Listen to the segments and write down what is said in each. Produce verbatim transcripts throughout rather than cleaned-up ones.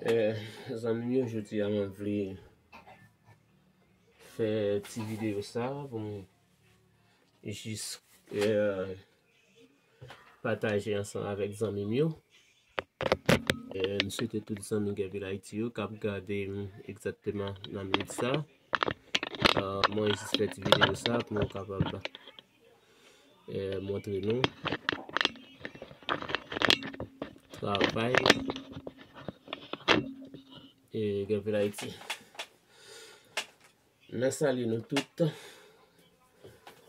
Eh, zanmi m yo, jodi a mwen vle fè ti videyo sa pou m jis, eh, pataje ansanm avèk zanmi m yo. Eh, m swete tout zanmi Guerville Haïti yo k ap gade m egzakteman nan minit sa. Eh, mwen jis fè ti videyo sa pou nou kapab, eh, montre nou travay, eh, Guerville Haïti. Mwen salye nou tout,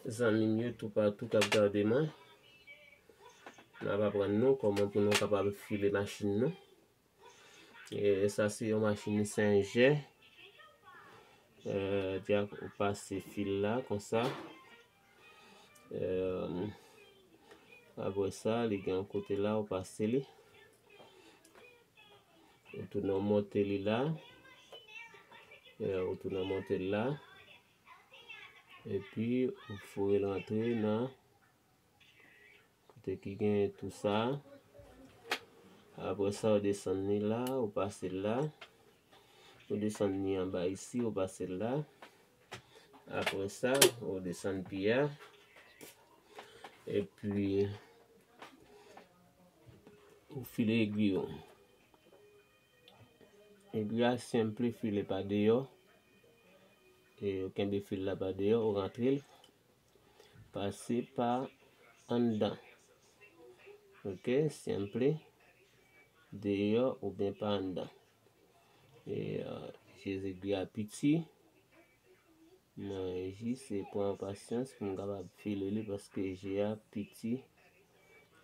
zanmi m yo toupatou k ap gade mwen. N ap aprann nou kòman pou nou kapab file machin nou. E sa se yon machin Singer. Eh, di a ou pase fil la konsa. Eh, apre sa, li gen yon kote la, ou pase li. Ou tounen monte li la. Eh, ou tounen monte li la. Epi, ou foure l rantre nan kote ki gen tou sa. Apre sa, ou desann li la, ou pase l la. Ou desann li anba isi, ou pase l la. Apre sa, ou desann pye a. Epi, ou file egwi yo. Egwi a senp, file pa deyò. E ou kenbe fil la pa deyò, ou rantre l. Pase pa anndan. Ok, senp. Deyò oubyen pa anndan. E, eh, je egwi a piti. Mwen jis pran pasyans pou m kapab file li paske je a piti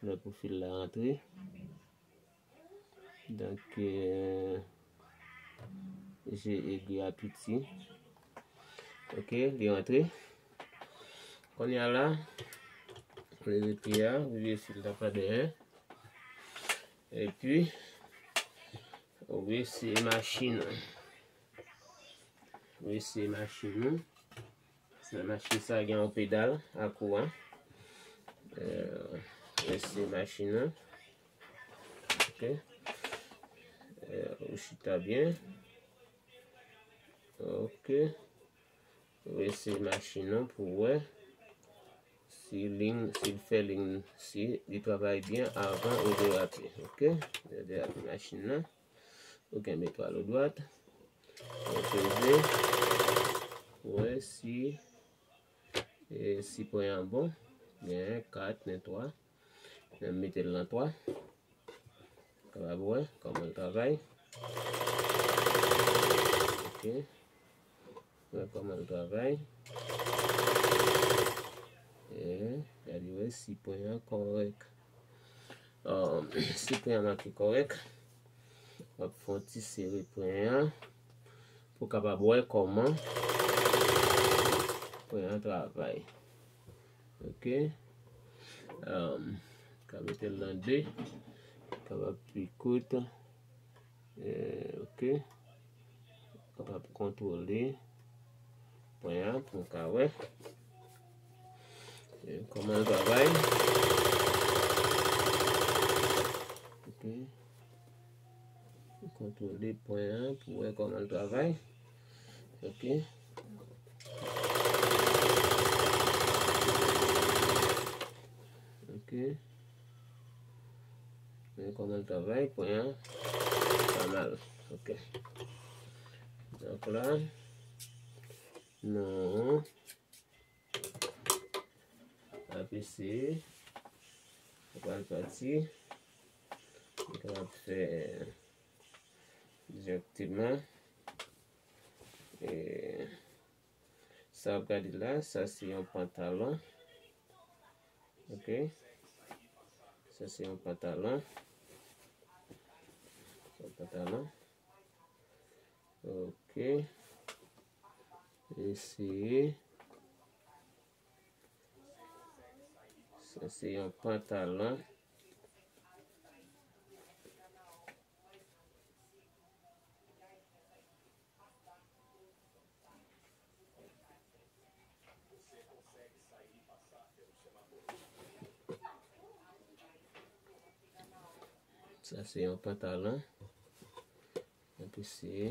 lè pou fil la rantre. Donk, eh, je egwi a piti. Ok, li rantre. Kounye a la, ou leve pye a, ou vire fil la pa dèyè. Epi, ou eseye machin ou. Ou eseye machin ou. Nan machin sa gen yon pedal ak ou a. Eh, ou eseye machin ou. Ok. Eh, ou chita byen. Ok. Ou eseye machin ou pou wè si li, si l fè li, si li travay byen avan ou derape. Ok? Derape machin nan. Ou kenbe twal ou dwat. Ou peze. Wè si, eh, si pwen an bon. Gen kat, gen twa. Men m mete l nan twa. Kapab wè kòman l travay. Ok. Wè kòman l travay. E gade wè si pwen an kòrèk. Um, si pwen an manke kòrèk, w ap fè yon ti sere pwen an pou kapab wè kòman pwen an travay. Ok. Um, ka mete l nan de. Kapab pi kout. Eh, ok. Kapab kontwole pwen an pou n ka wè, eh, kòman l travay. Ok. Kontwole pwen an pou wè kòman l travay. Ok. Ok. Men kòman l travay, pwen an pa mal. Ok. Donk la, nou ap eseye. Nou pral pati. Nou pral fè direkteman. E sa w ap gade la, sa se yon pantalon. Ok. Sa se yon pantalon. Yon pantalon. Ok. Eseye. Sa se yon pantalon. Sa se yon pantalon. Eseye.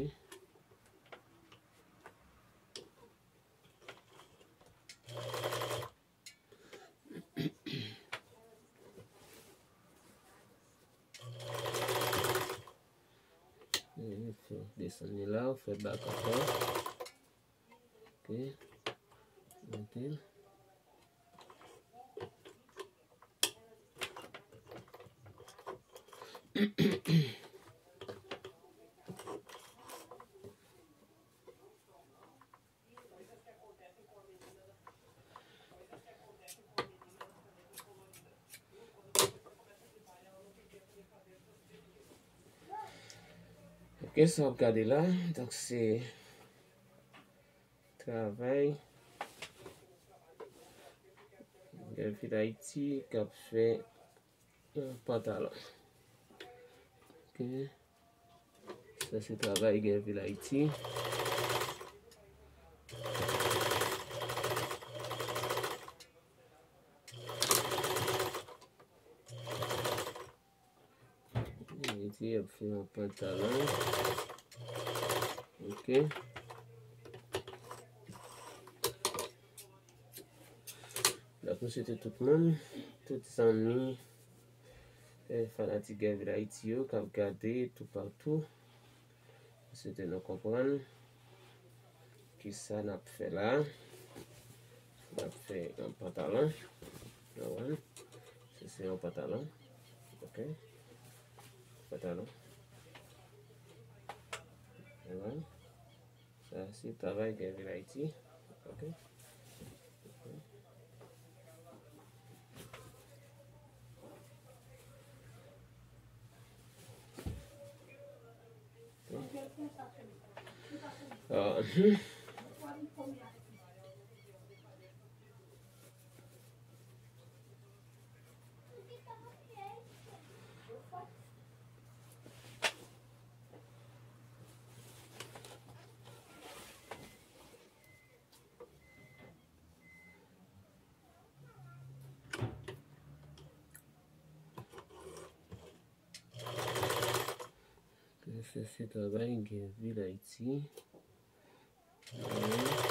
Desann li la, ou fè bak ankò. Ok. Monte l. Ok, sa w ap gade la, donk se travay Gèvil Ayiti k ap fè yon pantalon. Ok. Sa se travay Gèvil Ayiti. Ayiti ap fè yon pantalon. Ok. Donk, nou swete tout moun, tout zanmi, eh, fanatik Gèvil Ayiti yo k ap gade toupatou. Mwen swete nou konprann kisa n ap fè la. N ap fè yon pantalon. Nou wè? Se, se yon pantalon. Ok. Pantalon. Nou wè? Sa se travay Gèvil Ayiti. Ok. Ah, hmm. Sa se travay Gèvil Ayiti. Ok.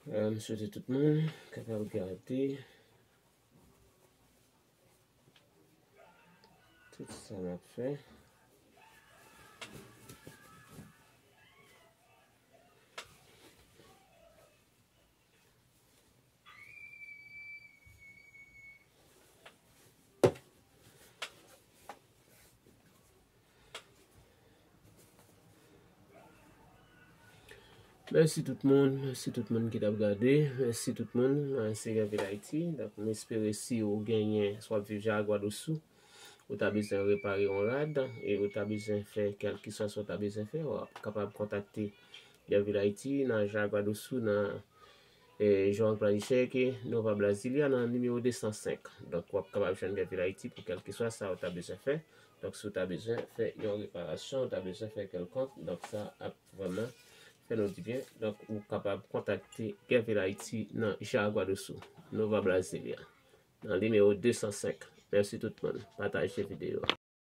Euh, m swete tout moun kapab gade tout sa n ap fè. Mèsi tout moun, mèsi tout moun ki t ap gade, mèsi tout moun, mwen se Gervil Haïti. Donk, m espere si ou genyen, si w ap viv Jaraguá do Sul, ou ta bezwen repare yon rad, e ou ta bezwen fè kèlkeswa sa w ta bezwen fè, w ap kapab kontakte Gervil Haïti nan Jaraguá do Sul, nan eh, João Planisheque, Nova Brasilia, nan nimewo de san senk. Donk, w ap kapab jwenn Gervil Haïti pou kèlkeswa sa ou ta bezwen fè. Donk, si ou ta bezwen fè yon reparasyon, ou ta bezwen fè kèlkonk, donk sa ap vrèman fè nou dibyen. Donk, ou kapab kontakte Gervil Haïti nan Jaraguá do Sul, Nova Brasilia, nan nimewo de san senk. Mèsi tout moun. Pataje videyo a.